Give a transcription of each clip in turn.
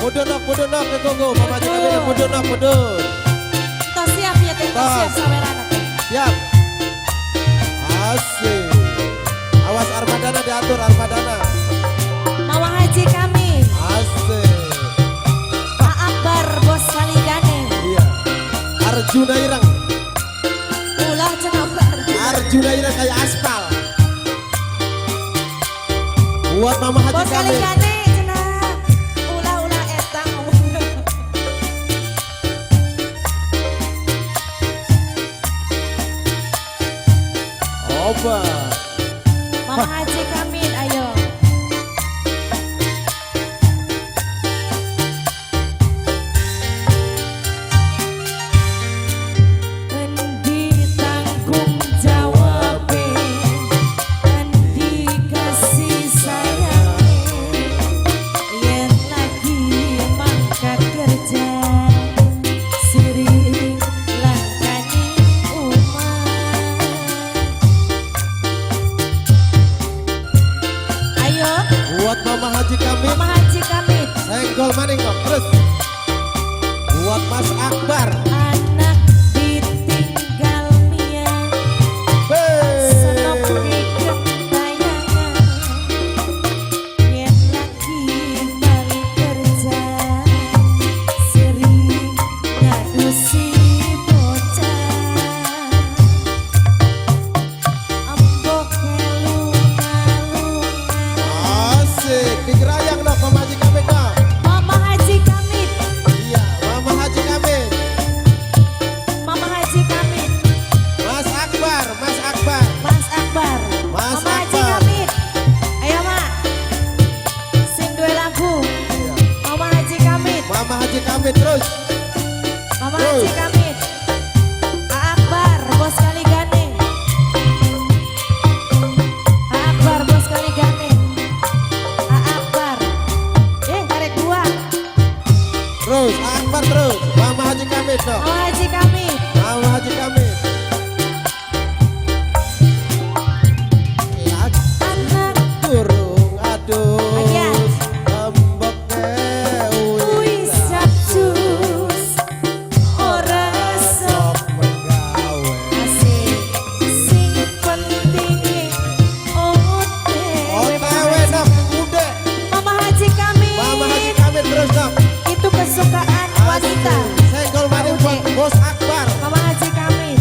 Mudun nok, mudun nok ke Kongo. Mama Haji Kamit mudun nok, mudun. Tos siap ya teh, tos siap sawerana teh. Siap. Asik. Awas armadana diatur armadana. Mama Haji Kamit. Asik. Pak Akbar bos Kaligane. Iya. Arjuna Ireng. Ulah cenah. Arjuna Ireng kayak aspal. Buat Mama Haji Bos Kamit. Kaligane cenah. Ulah-ulah eta ngomong. Oba. Mama Haji Kamit ayo. Endi tanggung jawabe, endi kasih sayange, yen lagi mangkat kerja, sirih langkani omah. Ayo, Buat Mama Haji Kamit. Mama Haji Kamit. Senggol maning kok terus. Buat Mas Akbar. Anak ditinggal Mia, senok gentayangan, yen lagi balik kerja, sering ngadusi bocah. Embok lunga-lunga. Asik, digerayang dong Mama Haji Kamit dong. Mama Haji Kamit, Iya, Mama Haji Kamit. Mama Haji Kamit, Mas Akbar, Mas Akbar. Mas Akbar, Mas Mama Haji Akbar. Kamit. Ayo Mak, sing duwe lagu. Iya. Mama Haji Kamit, Mama Haji Kamit terus. Mama Terus. Haji Kamit. Pak Akbar, bos Kaligane. Pak Akbar, bos Kaligane. Pak Akbar. Tarik dua. Terus, Akbar terus. Mama Haji Kamit dong. Mama Haji Kamit. Mama Haji Kamit. Lagi Anak durung adus. Ayan. Embok wis capcus ora sok sok megawe. asik. Sing penting OTW. OTW dong, udah. Mama Haji Kamit. Mama Haji Kamit terus dong. Itu kesukaan wanita. Senggol maning buat Bos Akbar. Mama Haji Kamit.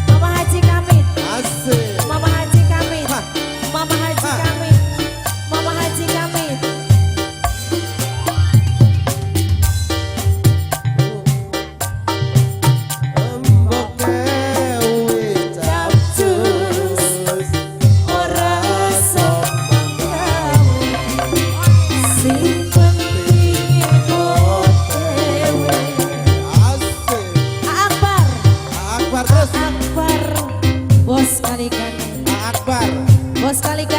Mama Haji Kamit. Asik. Mama Haji Kamit. Hah. Mama Haji Hah. Kamit. Mama Haji Kamit. Embok wis capcus Ora sok menggawe. Sing penting OTW. Asik. Akbar. Akbar terus. Akbar. Bos Kaligane. Akbar. Bos Kaligane.